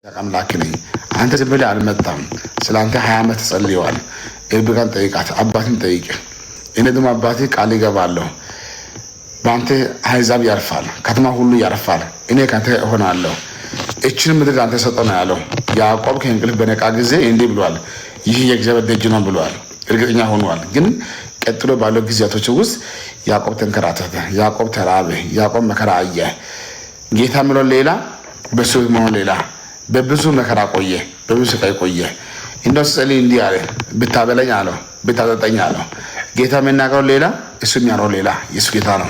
አምላክ ነኝ። አንተ ዝም ብለህ አልመጣም። ስለ አንተ 20 ዓመት ጸልየዋል። ርብቃን ጠይቃት፣ አባትን ጠይቅ። እኔ ደግሞ አባቴ ቃል ይገባለሁ። በአንተ አሕዛብ ያርፋል፣ ከተማ ሁሉ ያርፋል። እኔ ከአንተ እሆናለሁ። እችን ምድር አንተ ሰጠው ነው ያለው። ያዕቆብ ከእንቅልፍ በነቃ ጊዜ እንዲህ ብሏል፣ ይህ የእግዚአብሔር ደጅ ነው ብሏል። እርግጠኛ ሆኗል። ግን ቀጥሎ ባለው ጊዜያቶች ውስጥ ያዕቆብ ተንከራተተ፣ ያዕቆብ ተራበ፣ ያዕቆብ መከራ አየ። ጌታ ምሎ ሌላ፣ በሱ መሆን ሌላ። በብዙ መከራ ቆየ፣ በብዙ ስቃይ ቆየ። እንደው ስጸልይ እንዲህ አለ፣ ብታበለኝ አለው፣ ብታጠጠኝ አለው። ጌታ የሚናገረው ሌላ፣ እሱ የሚያኖረው ሌላ። የሱ ጌታ ነው።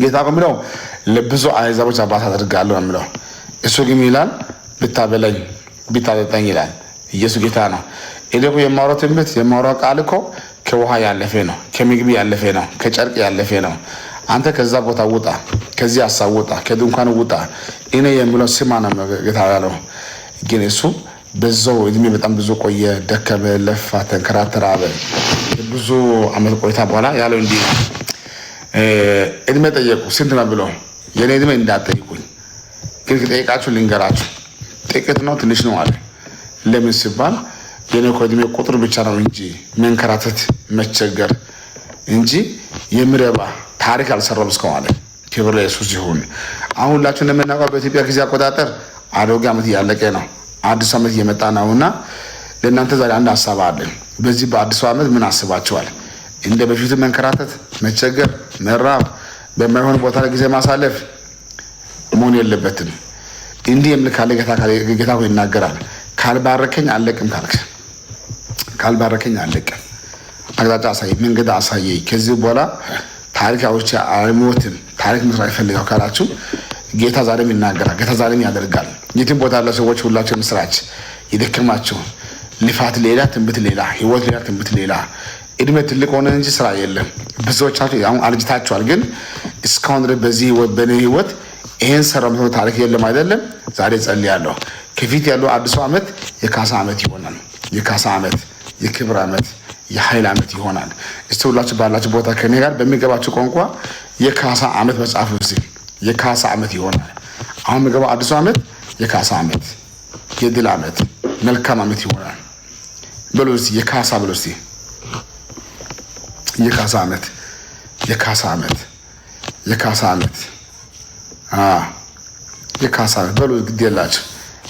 ጌታ እኮ የሚለው ለብዙ አሕዛቦች አባት አድርጋለሁ ነው የሚለው። እሱ ግን ይላል ብታበለኝ ብታጠጣኝ ይላል። ኢየሱስ ጌታ ነው። እኔ እኮ የማወራው ትንቢት የማወራው ቃል እኮ ከውሃ ያለፈ ነው፣ ከምግብ ያለፈ ነው፣ ከጨርቅ ያለፈ ነው። አንተ ከዛ ቦታ ውጣ፣ ከዚህ ሀሳብ ውጣ፣ ከድንኳን ውጣ። እኔ የምለው ስማ ነው ጌታ ያለው። ግን እሱ በዛው እድሜ በጣም ብዙ ቆየ፣ ደከመ፣ ለፋ፣ ተንከራተረ። ብዙ አመት ቆይታ በኋላ ያለው እንዲህ ነው። እድሜ ጠየቁ። ስንት ነው ብሎ የኔ እድሜ እንዳትጠይቁኝ፣ ግን ከጠየቃችሁ ልንገራችሁ፣ ጥቂት ነው ትንሽ ነው አለ። ለምን ሲባል የኔ እኮ እድሜ ቁጥር ብቻ ነው እንጂ መንከራተት መቸገር እንጂ የሚረባ ታሪክ አልሰራም እስካሁን አለ። ክብር ለኢየሱስ ይሁን። አሁን ሁላችሁ እንደምናውቀው በኢትዮጵያ ጊዜ አቆጣጠር አሮጌ ዓመት እያለቀ ነው፣ አዲሱ ዓመት እየመጣ ነው እና ለእናንተ ዛሬ አንድ ሀሳብ አለን። በዚህ በአዲሱ ዓመት ምን አስባችኋል? እንደ በፊቱ መንከራተት፣ መቸገር፣ መራብ፣ በማይሆን ቦታ ላይ ጊዜ ማሳለፍ መሆን የለበትም። እንዲህ የሚል ካለ ጌታ ሆይ ይናገራል። ካልባረከኝ አለቅም ካልክ ካልባረከኝ አለቅም። አቅጣጫ አሳይ፣ መንገድ አሳየኝ። ከዚህ በኋላ ታሪክ አውርቼ አልሞትም፣ ታሪክ መስራት ይፈልጋል ካላችሁ ጌታ ዛሬም ይናገራል። ጌታ ዛሬም ያደርጋል። የትም ቦታ ያለ ሰዎች ሁላችሁ ምስራች፣ የደከማችሁ ልፋት ሌላ፣ ትንቢት ሌላ፣ ህይወት ሌላ፣ ትንቢት ሌላ። እድሜ ትልቅ ሆነ እንጂ ስራ የለም። ብዙዎቻችሁ አሁን አርጅታችኋል፣ ግን እስካሁን ድረስ በዚህ ህይወት በእኔ ህይወት ይሄን ሰራው ታሪክ የለም አይደለም። ዛሬ ጸልያለሁ። ከፊት ያለው አዲሱ ዓመት የካሳ ዓመት ይሆናል። የካሳ ዓመት፣ የክብር ዓመት፣ የኃይል ዓመት ይሆናል። እስቲ ሁላችሁ ባላችሁ ቦታ ከኔ ጋር በሚገባችሁ ቋንቋ የካሳ ዓመት መጽሐፍ ውስጥ የካሳ ዓመት ይሆናል። አሁን የሚገባው አዲሱ ዓመት የካሳ ዓመት፣ የድል ዓመት፣ መልካም ዓመት ይሆናል። በሉ እስቲ የካሳ በሉ እስቲ የካሳ ዓመት፣ የካሳ ዓመት፣ የካሳ ዓመት፣ የካሳ ዓመት በሉ። ግድ የላችሁ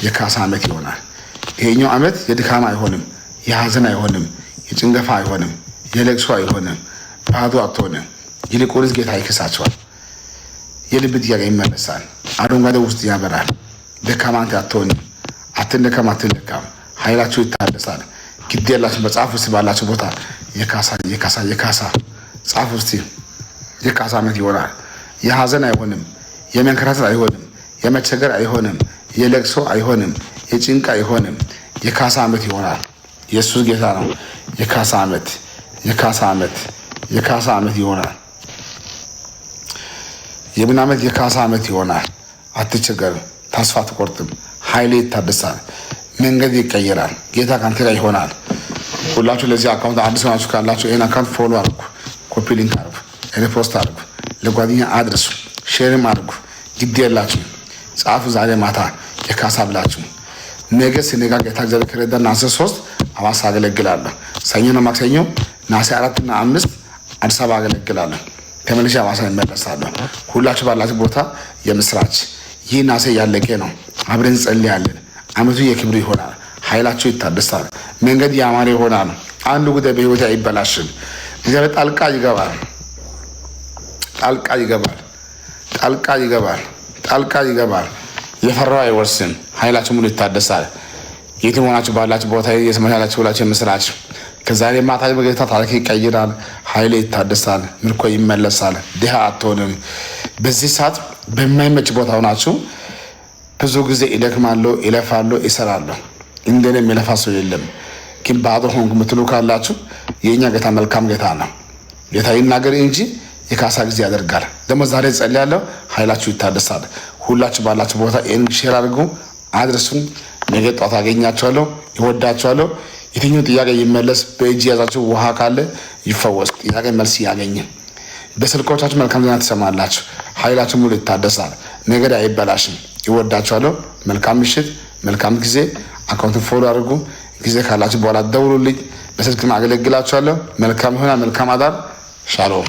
የካሳ ዓመት ይሆናል። ይሄኛው ዓመት የድካም አይሆንም፣ የሀዘን አይሆንም፣ የጭንገፋ አይሆንም፣ የለቅሶ አይሆንም፣ ባዶ አትሆንም። ይልቁንስ ጌታ ይክሳቸዋል። የልብ ጥያቄ ይመለሳል። አረንጓዴ ውስጥ ያበራል። ደካማ አንተ አትሆንም። አትነካም፣ አትለካም። ኃይላችሁ ይታደሳል። ግድ የላችሁ መጽሐፍ ውስጥ ባላችሁ ቦታ የካሳ፣ የካሳ፣ የካሳ ጻፍ ውስጥ የካሳ ዓመት ይሆናል። የሀዘን አይሆንም፣ የመንከራተት አይሆንም፣ የመቸገር አይሆንም፣ የለቅሶ አይሆንም፣ የጭንቅ አይሆንም። የካሳ ዓመት ይሆናል። ኢየሱስ ጌታ ነው። የካሳ ዓመት፣ የካሳ ዓመት፣ የካሳ ዓመት ይሆናል። የምን ዓመት? የካሳ ዓመት ይሆናል። አትቸገርም፣ ተስፋ አትቆርጥም። ኃይሌ ይታደሳል፣ መንገድ ይቀየራል። ጌታ ከአንተ ጋር ይሆናል። ሁላችሁ ለዚህ account አዲስ ሆናችሁ ካላችሁ ይህን account follow አድርጉ፣ copy link አድርጉ፣ repost አድርጉ፣ ለጓደኛ አድርሱ፣ share ም አድርጉ። ግድ የላችሁ ጻፉ። ዛሬ ማታ የካሳ ብላችሁ ነገ ሲነጋ ጌታ እግዚአብሔር ከረዳን ነሐሴ 3 ሐዋሳ አገለግላለሁ። ሰኞና ማክሰኞ ነሐሴ 4ና 5 አዲስ አበባ አገለግላለሁ። ተመልሼ ሐዋሳ እመለሳለሁ። ሁላችሁ ባላችሁ ቦታ የምስራች። ይህ ነሐሴ ያለቀ ነው። አብረን እንጸልያለን። ዓመቱ የክብር ይሆናል። ኃይላችሁ ይታደሳል። መንገድ ያማረ ይሆናል። አንዱ ጉዳይ በህይወት አይበላሽም። እግዚአብሔር ጣልቃ ይገባል። ጣልቃ ይገባል። ጣልቃ ይገባል። ጣልቃ ይገባል። የፈራው አይወርስም። ኃይላችሁ ሙሉ ይታደሳል። የትም ሆናችሁ ባላችሁ ቦታ የሰማችሁ ሁላችሁ የምስራች። ከዛሬ ማታ በጌታ ታሪክ ይቀይራል። ኃይል ይታደሳል። ምርኮ ይመለሳል። ድሃ አትሆንም። በዚህ ሰዓት በማይመች ቦታ ሆናችሁ ብዙ ጊዜ ይደክማለሁ፣ ይለፋለሁ፣ ይሰራለሁ። እንደኔ የሚለፋ ሰው የለም። ግን ባዶ ሆንኩ የምትሉ ካላችሁ የእኛ ጌታ መልካም ጌታ ነው። ጌታ ይናገር እንጂ የካሳ ጊዜ ያደርጋል። ደግሞ ዛሬ ጸልያለሁ፣ ኃይላችሁ ይታደሳል። ሁላችሁ ባላችሁ ቦታ ይህን share አድርጉ፣ አድርሱን። ነገ ጠዋት አገኛችኋለሁ። ይወዳችኋለሁ። የትኛው ጥያቄ ይመለስ። በእጅ የያዛችሁ ውሃ ካለ ይፈወስ። ጥያቄ መልስ ያገኝ። በስልኮቻችሁ መልካም ዜና ትሰማላችሁ። ኃይላችሁ ሙሉ ይታደሳል። ነገር አይበላሽም። ይወዳችኋለሁ። መልካም ምሽት፣ መልካም ጊዜ። Account ኡን follow አድርጉ። ጊዜ ካላችሁ በኋላ ደውሉልኝ። በስልክ አገለግላችኋለሁ። መልካም ይሆናል። መልካም አዳር። ሻሎም።